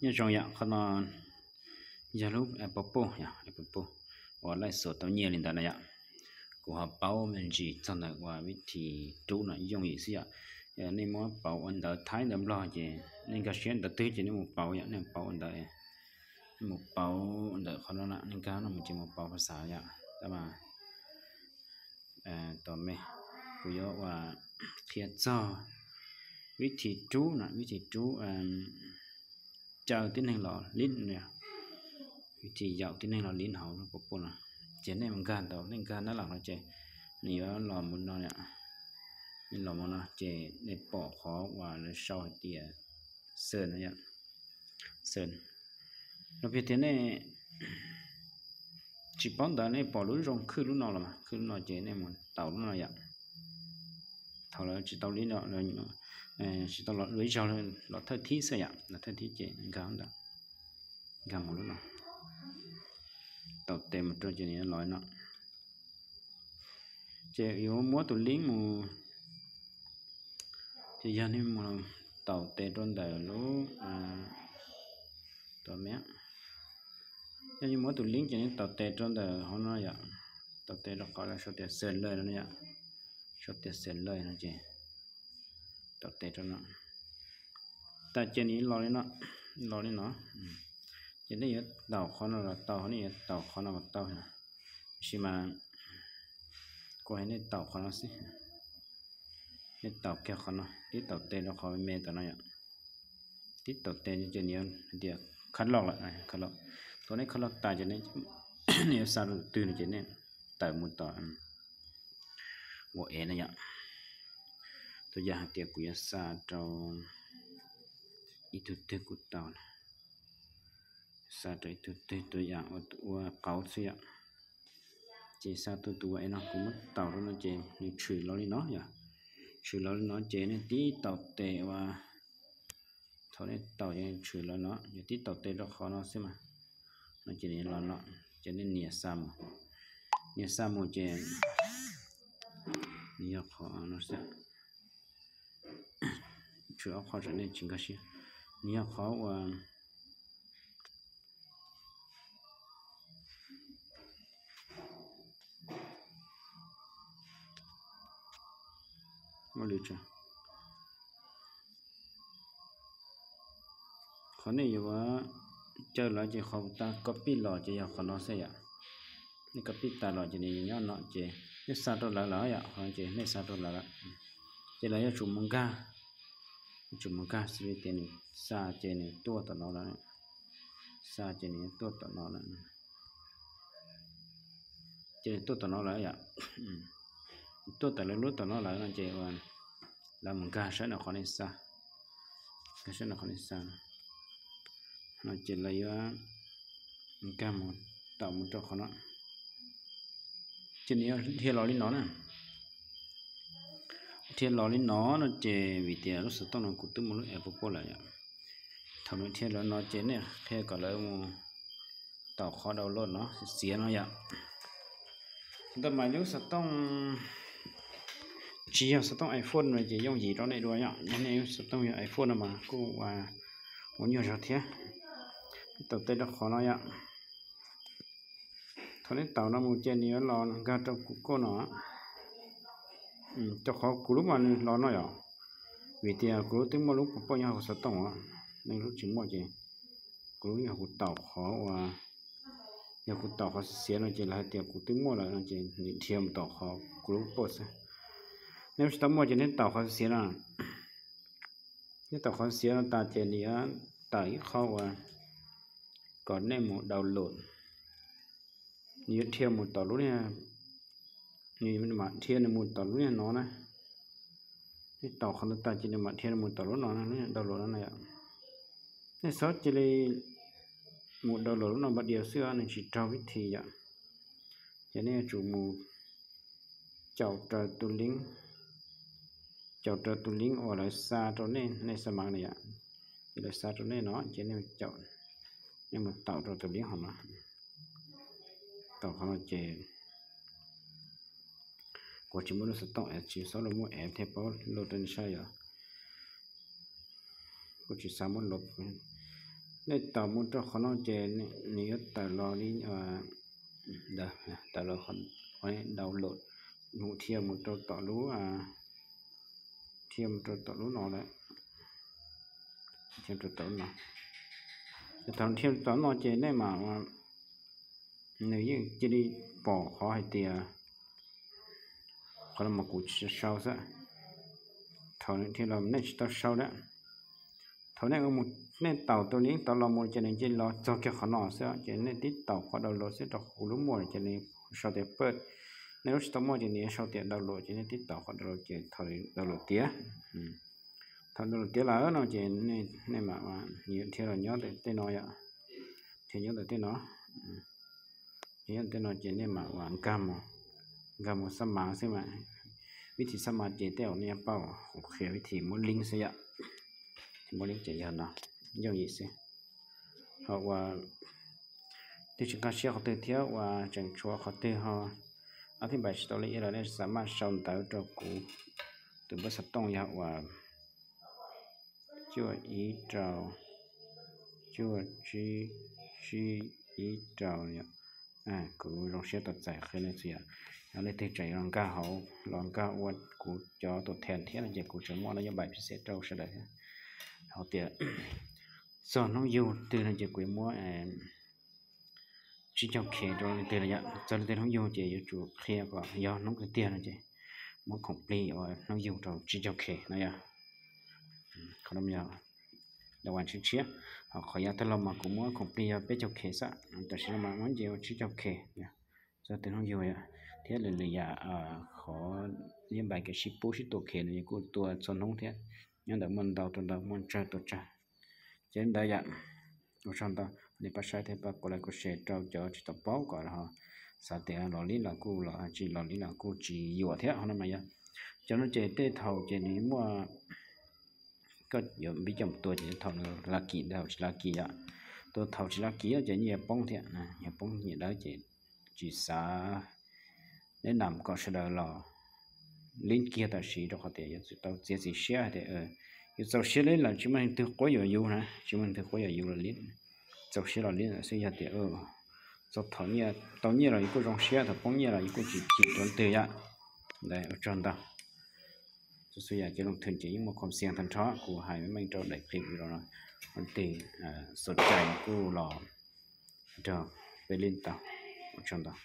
Nyob zoo yom, qhov no yog lub Apple Pay yom, Apple Pay uas laij xuas tau nyiaj li ntawd na yom. Kuv ho paub me ntsis txog ntawm uas vib thim rub no yooj yim xwb yom. Nej muab pauv ua ntawv Thaib ntawv Nplog ces nej nkag siab ntawv twg ces nej mus pauv yom, nej mus pauv ua ntawv, nej mus pauv ntawm qhov no na, nej nkag no mus ces mus pauv phas xas yom. Tab mas tom me kuv yuav ua qhia txog vib thim rub no, vib thim rub caw tib neeg los lib, vib thim yaum tib neeg los lib hauv lub Apple Pay no. Ces nej mus nkag ntawd, nej nkag nab lam no ces nws yuav los mus no, nej los mus no ces nej pom qhov uas lawv sau hais tias search no yom, search. Los piv tias nej tsis paub ntawd nej pom lub zoo khwj lub no los mas, khwj lub no ces nej mus taus lub no yom. Thaum lawv tsis tau li no, tsis tau los ib zaug, los thawj thib xwb yom, los thawj thib ces nkag ntawd, nkag mus lub no, taus tes mus rau ces nws los no. Ces yuav muab tus link mus, ces yog nej mus taus tes rau ntawm lub, yog nej muab tus link ces nej taus tes rau ntawm hauv no yom, taus tes rau qhov lawv sau tias search no yom, sau tias search no ces taus tes rau no. Tas ces nws los li no, los li no. Ces nej yuav taus qhov no los tau, nej yuav taus qhov no los tau. Tab sis mas kuv hais nej taus qhov no xwb. Nej taus kiag qhov no, tib taus tes rau qhov me tom no yom. Tib taus tes ces nws yuav hais tias khab loj lawm, khab loj. Thaum nej khab loj tas ces nej yuav xa rau tus twg no ces nej tawm mus tom ua ev na yom. Tus yam hais tias kuv yuav xa rau ib tug twg kuv tau na, xa rau ib tug twg tus yam ua qauv xwb yom. Ces xa tus tus ua ev no kuv muab taus rau no ces nws tshwm los li no yom. Tshwm los li no ces nej tib taus tes ua, thaum nej taus ces tshwm los no, yog tib taus tes rau qhov no xwb mas, no ces nws los no, ces nej nias xa mus, nias xa mus ces nws yog qhov no xwb. Tshwm ob qho tsam nej tsis nkag siab. Nws yog qhov ua qhov nej yuav caw lawv ces qhov tas copy los ces yog qhov no xwb yom. Nej copy tas los ces nws nyob no ces nej xa rau lawv lawm yom, qhov ces nej xa rau lawv lawm. Ces lawv yuav tsum mus nkag, yuav tsum mus nkag xws li tias nws xa ces nws tuaj tom no lawm, xa ces nws tuaj tom no lawm. Ces nws tuaj tom no lawm yom. Tuaj tom lawv lub tom no lawm no ces lawv mus nkag saib no qhov nej xa, nkag saib no qhov nej xa no ces lawv yuav nkag mus, taus mus rau qhov no. Ces nws yuav dhia los li no na. Dhia los li no no ces vim tias lub xov tooj no kuv twb muaj lub Apple Pay lawm yom. Thaum nws dhia los no ces nej qhia kom lawv mus taus qhov download no xiav no yom. Ntawm mas lub xov tooj tsis yog xov tooj iPhone no ces yooj yim rau nej dua yom. Yog nej xov tooj yog iPhone no mas kuj ua nyuaj zog thiab. Taus tes rau qhov no yom. Thaum nej taus no mus ces nws yuav los nkag rau kuv code no. Rau qhov kuv lub mas nws los no yom, vim tias kuv lub twb muaj lub Apple Pay nyob hauv xov tooj os, nej lub tsis muaj ces kuv lub yog kuv taus qhov ua, yog kuv taus qhov xiav no ces lawv hais tias kuv twb muaj lawm no ces nws dhia mus taus qhov kuv lub Apple Pay xwb. Nej tsis tau muaj ces nej taus qhov xiav no, nej taus qhov xiav no tas ces nws yuav tawm ib qho uas kom nej mus download. Nws yuav dhia mus tom lub niag, nws mam dhia nws mus tom lub niag no na. Nej taus qhov ntawd tas ces nws mam dhia nws mus tom lub no, lub niag download no na yom. Nej txhob cia li mus download lub no npaj diav xwb, nws tsis raug vib thim yom. Ces nej yuav tsum mus caum raws tus link, caum raws tus link uas lawv xa rau nej, nej xa mas na yom. Ces lawv xa rau nej no ces nej caum, nej mus taus rau tus link hauv no. Taus qhov no ces kuv tsis muaj lub xov tooj es tsis txhob los muab es thiab paub lus rau nej saib yom. Kuv tsis xav muab lus, Nej taus mus rau qhov no ces nws yuav tawm los li, tawm los qhov download, mus dhia mus rau tom lub, dhia mus rau tom lub no lawm, dhia rau tom no. Thaum dhia tom no ces nej mam, nws yeej cia li pom qhov hais tias, qhov no mas kuv tsis sau xwb. Thaum nws dhia los nej tsis tau sau lawm. Thaum nej mus, nej taus tus link tod los mus ces nws cia li los txog kiag qhov no xwb, ces nej tib taus qhov download xwb rau kuv lub muaj ces nws sau tias paj, nej lub tsis tau muaj ces nws yuav sau tias download ces nej tib taus qhov download ces thaum download tiav, thaum download tiav lawm no ces nej mam, nws yuav dhia los nyob ntawm tej no yom, dhia nyob ntawm tej no, nyob ntawm tej no ces nej mam ua nkag mus, nkag mus xab mav xwb mas. Vib thim xab mav ces tej zaum nej yuav paub, kuv qhia vib thim muab link xwb yom. Muab link ces yog no, yooj yim xwb. Ho uas twb tsis nkag siab qhov twg thiab uas tseem tshuav qhov twg ho, a thib npais tsis tau li lawm nej xav maj sau ntawv rau kuv tus npawb xov tooj yog uas cuaj ib rau cuaj tsib tsib ib rau. Kuv zoo siab tau txais qhia nej txiv yom. Yog leej twg tseem los nkag hauv los nkag ua kuv cov tus them thiab no ces kuv tseem muaj no yob npais phi xev rau sawv daws thiab. Hais tias txog hnub yug twg no ces kuv yuav muab tsib caug K rau leej twg los yom. Txog leej twg hnub yug ces yuav tsum qhia kom yog hnub twg tiag no ces muab khoom plig uas hnub yug rau tsib caug K no yog. Qhov no yog dab ua tshiab tshiab. Ho qhov yav tag los mas kuv muab khoom plig yog peb caug K xwb, tam sim no mas muab nce ua tsib caug K. Txog twg hnub yug thiab lwm lwm yam, qhov yob npais kev sib pub sib tua K no kuj tua txhua hnub thiab, nyob ntawm muaj ntau tua ntau, muaj tsawg tua tsawg. Ces li ntawd yom, ua tsaug ntau nej pab saib thiab pab pov like, share rau cov tsis tau paub kom ho xav tias los li los kuj los, tsis los li los kuj tsis yuam thiab. Qhov no mas yog cov no ces tej thaum ces nws muaj, koj yuav npib coj mus tua ces thaum lucky, thaum tsis lucky yom. Tua thaum tsis lucky ces nyias poob thiab, nyias poob nyias dawb ces tsis xav neb nam kom sawv daws los lib kiag tam sim rau qhov tias yuav tsum tau txiav txim siab hais tias yus txaus siab li lawm tsis muaj leej twg quab yuam yus na, tsis muaj leej twg quab yuam yus los li, txaus siab los li xwb. Yog tias txog thaum nyiaj tau nyiaj los yus kuj zoo siab, thaum poob nyiaj los yus kuj tsis chim rau leej twg yom. Ntawd ua tsaug ntau. Txhua yam ces loo thwm ces yeej muaj khoom xias tag nrho, kuv hais meej meej rau daim clip los no, leej twg xav cai kuj los nrog peb lib tau. Ua tsaug ntau.